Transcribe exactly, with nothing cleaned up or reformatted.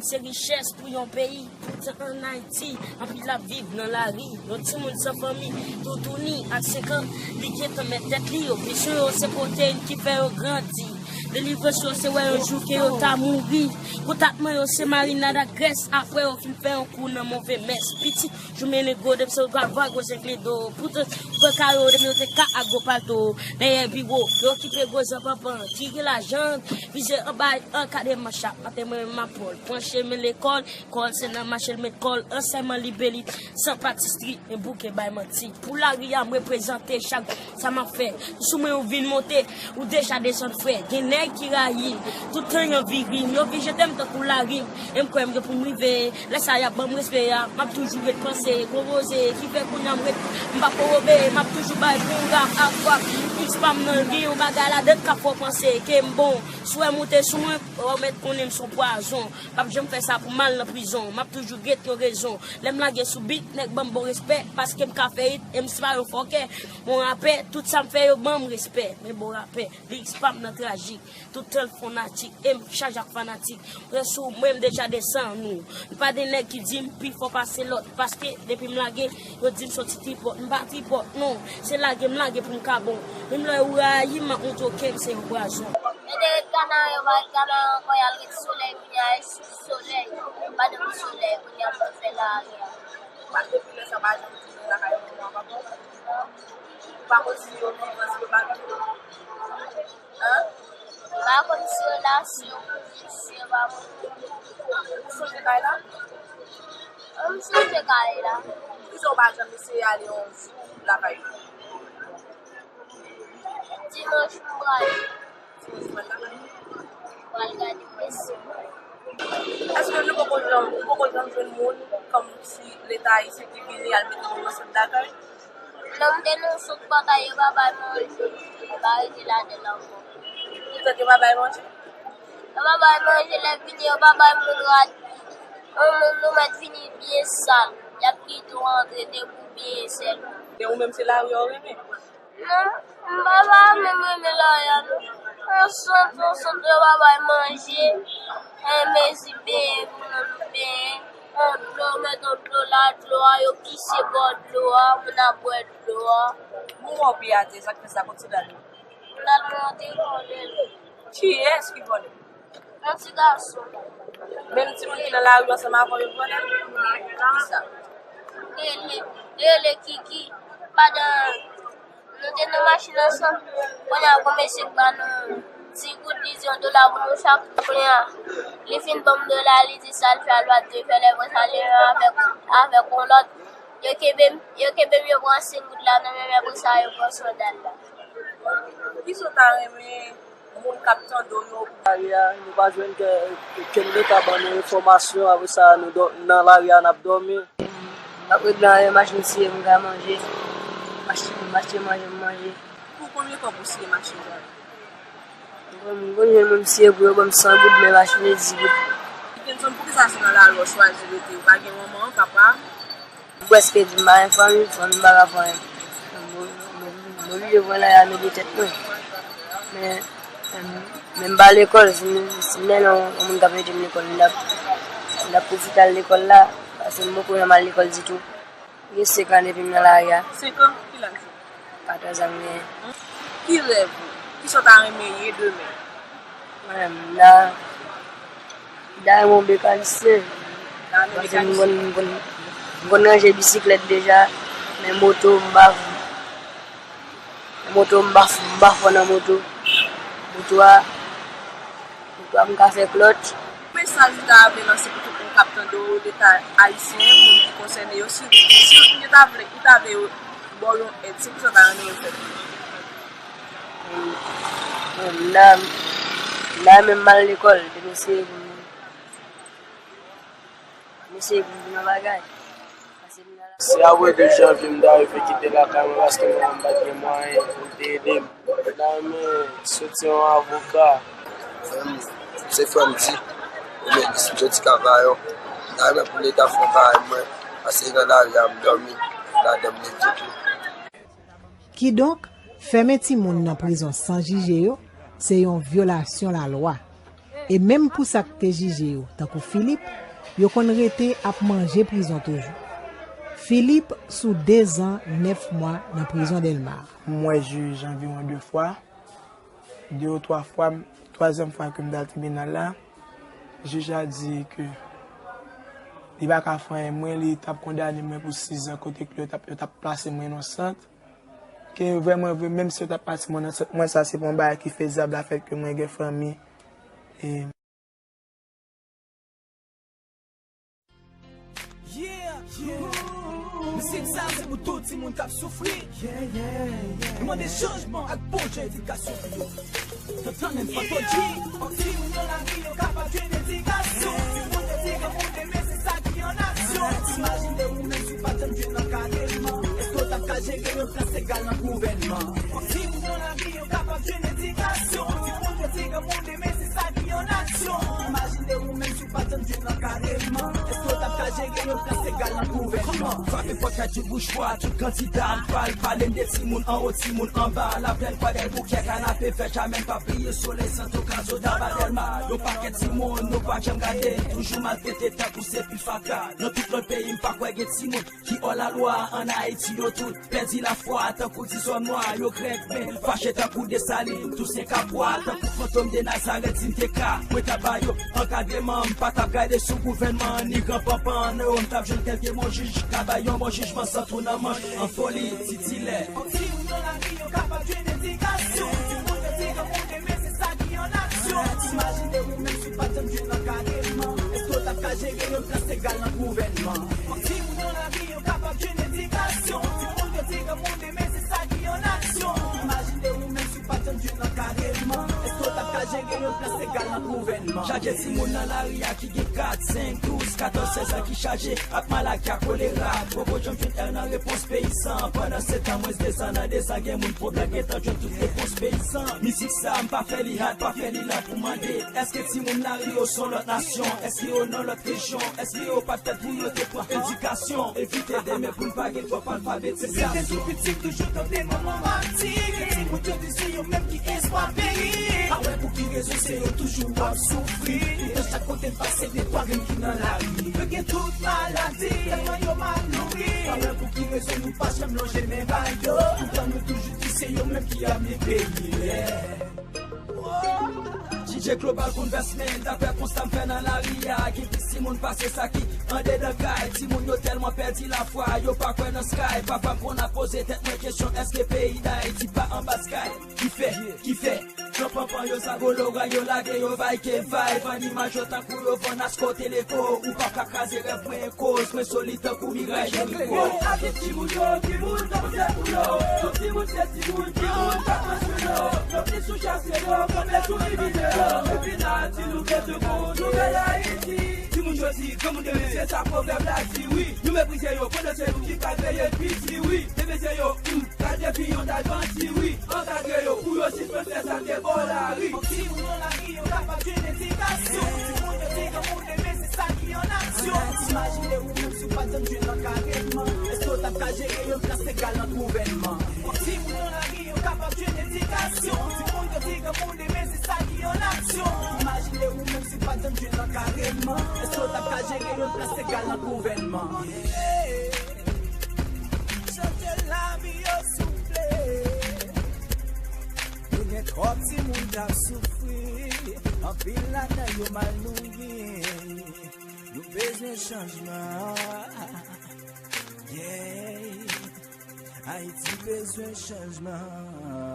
Se richès pou yon peyi. Poutan ann Ayiti, anpil ap viv nan lari. Yon timoun san fanmi, toutouni ak senk an, li gentan mèt tèt li. Yo, misyon yo se pwoteyin ki fè yo grandi. Delivrans yo se wè yon jou ke yo ta mouri. Kontantman yo se marinad ak grès. Apre yo fin fè yon kou nan move mès. Pitit, jounen negro, depi se gwa vwa, gwo zèk ledo. Poutan, gwo karo, depi yo te ka ak gwo palto. Dèyè biwo, yo okipe gwo zanpanpan. Tire lajan, vize anba, ankadre manch ap. Atè mwen, m ap pòl. Pran chemen lekòl, kòl se nan mache l met kòl. Ansèyman li beli, san patistri, men bouke bay manti. Pou lari a, m reprezante chak sa m ap fè. Sou mwen ou vin monte, ou deja desann frè. Gen nèg ki rayi, tout tan y anvi ri m. Yo vin jete m tankou larim, e m kwè m gen pou m rive. Lè sa y ap ban m respè a, m ap toujou ret panse. Gwo koze ki fè kounye a m ret, m pa pwobe, m ap toujou bay pou rap ak frap. X pa m nan, gen yon bagay ladan k ap fè w panse ke m bon. Si w wè m ou te sou mwen, w mèt konnen m se yon pwazon. M ap janm fè sa pou m al nan prizon. M ap toujou ret yon rezon. Lè m lage sou bit, nèg ban m bon respè, paske m ka fè it, e m se pa yon fòkè. Bon rapè, tout sa m fè yo ban m respè. Men bon rapè, lirik pa m nan trajik. Tout tan l fanatik, e m chaje ak fanatik. Prensou mwen m deja desann ou. M pa de nèg ki di m pi fò pase lòt, paske depi m lage, yo di m se yon ti tripòt. M pa tripòt, non. Se lage m lage pou m ka bon. Menm lè ou rayi m, m ap montre w ke m se yon pwazon. Yo te ret Kanaryan, yo pa ret Kanaryan ankò, y al ret Solèy, kounye a e sou Solèy. Pandan m Solèy, kounye a m fè lari a. Depi lè sa, pa janm tounen lakay manman w, papa w? Ou pa kontinye viv ansanm avèk yo? Hein? M pa konn si relasyon pou misye pa mwen. Ou sonje kay la? An, m sonje kay la. Poukisa w pa janm eseye ale yon jou lakay ou? Dimanch m prale. Dimanch ou pral lakay ou? Pral gade mesye. Èske nou poko janm, ou poko janm jwenn moun kòmsi Leta ayisyen ki vini al mete nou nan sant dakèy? Lè m te nan sant dakèy, yo pa bay manje. Yo pa rete ladan l ankò. Poutèt yo pa bay manje? Yo pa bay manje, lè vini, yo pa bay moun rad. Yon moun nou mèt vini byen sal. Y ap kite w antre depi w byen sèlman. E ou menm se lari a w renmen? Non, m pa, pa menm renmen lari a non. Yon sant, yon sant yo pa bay manje, yon mezi benyen pou moun benyen, yon dlo, met yon dlo la, dlo a, yo pise bò dlo a, moun ap bwè dlo a. Moun wè w pye atè, sa k fè sa, kontinye ale. L al monte vòlè l. Kiyès ki vòlè? Yon ti gason. Menm timoun ki nan lari ansanm avè w, yo vòlè l? Kisa? Rele, rele Kiki. Pandan nou te nan machin ansanm, kounye a, gon mesye k ba nou di goud, li di yon dola pou nou chak. Kounye a, li fin ban m dola, li di sa l fè, l pa t dwe fè, lè konsa, li menm avèk, avèk yon lòt. Yo kenbe m, yo kenbe m, yo pran senk goud la nan men m, apre sa, yo pran sandal la. Kisa w ta renmen moun k ap tande w yo? Lari a, nou pa jwenn ke, ke leta ban nou enfòmasyon, apre sa, nou dò-, nan lari a, n ap dòmi. M ap ret nan machin siye pou m ka manje. M achte, m achte manje, m manje. Pou konbyen tan pou siye machin sa yo? M konn, m konn jwenn moun siye pou yo ban m san goud, men machin e di goud. Kenson, poukisa se nan lari w chwazi rete? Ou pa gen manman, papa? M prèske di m pa gen fanmi, fanmi m pa ka fè anyen. M, m, m oblije pran lari a mete tèt mwen. Men, men, men m pa lekòl, si m, si m te nan yon moun k ap mete m lekòl, m t ap, m t ap pwofite al lekòl la, paske m poko janm al lekòl ditou. Gen senk an depi m nan lari a. Senk an? Ki laj ou? Katòz an m genyen. Ki rèv ou? Kisa w ta renmen ye demen? Mwen menm, m ta, m ta renmen yon mekanisyen. Paske m konn, m konn, m konn ranje bisiklèt deja, men moto, m pa, moto, m pa, m pa fò nan moto. Moto a, Poukwa m ka fè klòt? Mesaj ou ta vle lanse pou tout moun k ap tande w, Leta ayisyen, moun ki konsène yo, si, si yo ta vle, ou ta vle yo ba w yon èd, se kisa w ta renmen yo fè pou ou? Mwen, m ta, m ta renmen m al lekòl, depi m eseye pou m, m eseye pou m vin yon bagay. Se apre douz janvye m ta rive kite lakay mwen paske mwen menm m pa t gen mwayen pou m te ede m. M ta renmen soti yon avoka. Frè m, se frè m di, ou menm, m di Kavayon. M ta renmen pou Leta fè yon bagay mwen, paske nan lari a m dòmi, ladan m leve tou. Kidonk, fèmen timoun nan prizon san jije yo, se yon vyolasyon lalwa. E menm pou sa k te jije yo, tankou Philippe, yo konn rete ap manje prizon toujou. Philippe sou dezan nèf mwa nan prizon Dèlma. M wè jij anviwon de fwa. De ou twa fwa, twazyèm fwa ke m t al tribinal la, jij la di ke li pa ka fè anyen mwen, li t ap kondane mwen pou sizan kote ke yo t ap, yo t ap plase mwen nan sant. Ke vrèman vre, menm si yo t ap plase mwen nan sant, mwen sa se pa yon bagay ki fezab, lafèt ke mwen gen fanmi. E Yeah, yeah. Mizik sa se pou tout timoun k ap soufri. Yeah, yeah, yeah. Yo mande chanjman ak bon jan edikasyon pou yo. Yo tannen Fanto G. Fòk timoun nan lari yo kapab jwenn edikasyon. Timoun yo di granmoun demen se sa ki an aksyon. Imajine ou menm si w pa t janm jwenn ankadreman. Èske w t ap ka jere yon klas egal nan gouvènman? Fòk timoun nan lari yo kapab jwenn edikasyon. Timoun yo di granmoun demen se sa ki an aksyon. Imajine ou menm si w pa t janm jwenn ankadreman. Èske w t ap ka jere yon klas egal nan gouvènman? Frape pòt kay tout bouch fwa, tout kandida ap pale, pale m de timoun anwo, timoun anba, laplèn, Kwadèboukè, Kanapevè, Jamèn, pa bliye Solèy, Santo, Kazo, Daba, Dèlma. Yon pakèt timoun nou pa janm gade, toujou maltrete tankou se pil fatra. Nan tout lòt peyi, m pa kwè gen timoun ki òlalwa. Ann Ayiti, yo tout pèdi lafwa tankou dizòm nwa, yo grèk men fache tankou Desalin, Tousen Kapwa, tankou fantom de Nazarèt, si m te ka, mwen t ap ba yo ankadreman, m pa t ap gade sou gouvènman, ni gran panpan, non, m t ap jwenn kèlke bon jij, ka bay yon bon jijman san twou nan manch, an foli, titilè. Fòk timoun nan lari yo kapab jwenn edikasyon, timoun yo di granmoun demen se sa ki an aksyon. Imajine ou menm si w pa t janm jwenn ankadreman, èske w t ap ka jere yon klas egal nan gouvènman? Fòk timoun nan lari yo kapab jwenn edikasyon. Timoun yo di granmoun demen se sa ki an aksyon. Imajine ou menm si w pa t janm jwenn ankadreman. Èske w t ap ka jere yon klas egal nan gouvènman? Chaje timoun nan lari a ki gen kat, senk, douz, katòz, sèz an ki chaje ak maladi a kolera. Poko janm jwenn èd nan repons peyizan. Pandan se tan, mwens de san nan dezan, gen moun pwòp la gentan jwenn tout repons peyizan. Mizik sa, m pa fè li hat, pa fè li la pou mande. Èske timoun lari yo se yon lòt nasyon? Èske yo nan lòt rejyon? Èske yo pa t fèt pou yo te pran edikasyon? Evite demen pou n pa gen twòp alfabetizasyon. Rete sou pitit, toujou tande manman mati. Timoun yo di se yo menm ki espwa peyi. Pa wè pou ki rezon se yo toujou ap soufri. Poutan chak kote n pase, gen twa grenn ki nan lari. Yo gen tout maladi, tèlman yo mal nouri. Pa wè pou ki rezon nou pa janm lonje men ba yo. Poutan nou toujou di se yo menm ki ap mennen peyi. J J Global Convestment, daprè konsta m fè nan lari a, gen plis timoun pase sa ki andedan kay. Timoun yo tèlman pèdi lafwa, yo pa kwè nan sky. Pafwa m konn ap poze tèt mwen kesyon, èske peyi Dayiti pa anba sky? Kifè, kifè, gran panpan yo, zago loray yo, lage yo, vay ke vay, vann imaj yo tankou yo vann Asko Teleco. Ou pa ka kraze rèv mwen, koz mwen solid tankou miray Jeriko. Yo aji timoun yo, timoun tankou se pou yo. Tout timoun se timoun, timoun pa pran sou yo. Yo pli sou chase yo, kanpe sou limite yo. Epi la, di nou ke se bon, nouvèl Ayiti. Timoun jodi, granmoun demen, se sa pwovèb la di, wi. Nou meprize yo, pandan se nou ki ka veye piti, wi. Demen se yo, hmm, gade fi yon dal banti, wi. Ankadre yo, pou yo sispann fè sa ke bò lari. Fòk timoun nan lari yo kapab jwenn edikasyon. Timoun yo di granmoun demen, se sa ki an aksyon. Imajine ou menm si w pa t janm jwenn ankadreman. Èske w t ap ka jere yon klas egal nan gouvènman? Fòk timoun nan lari yo kapab jwenn edikasyon. Timoun yo di granmoun demen, se sa ki an aksyon. Imajine ou menm si w pa t janm jwenn ankadreman. Èske w t ap ka jere yon klas egal nan gouvènman? Chanje lavi yo, souple. Nou gen twòp timoun k ap soufri, anpil ladan yo mal nouri. Nou bezwen chanjman. Yeah. Ayiti bezwen chanjman.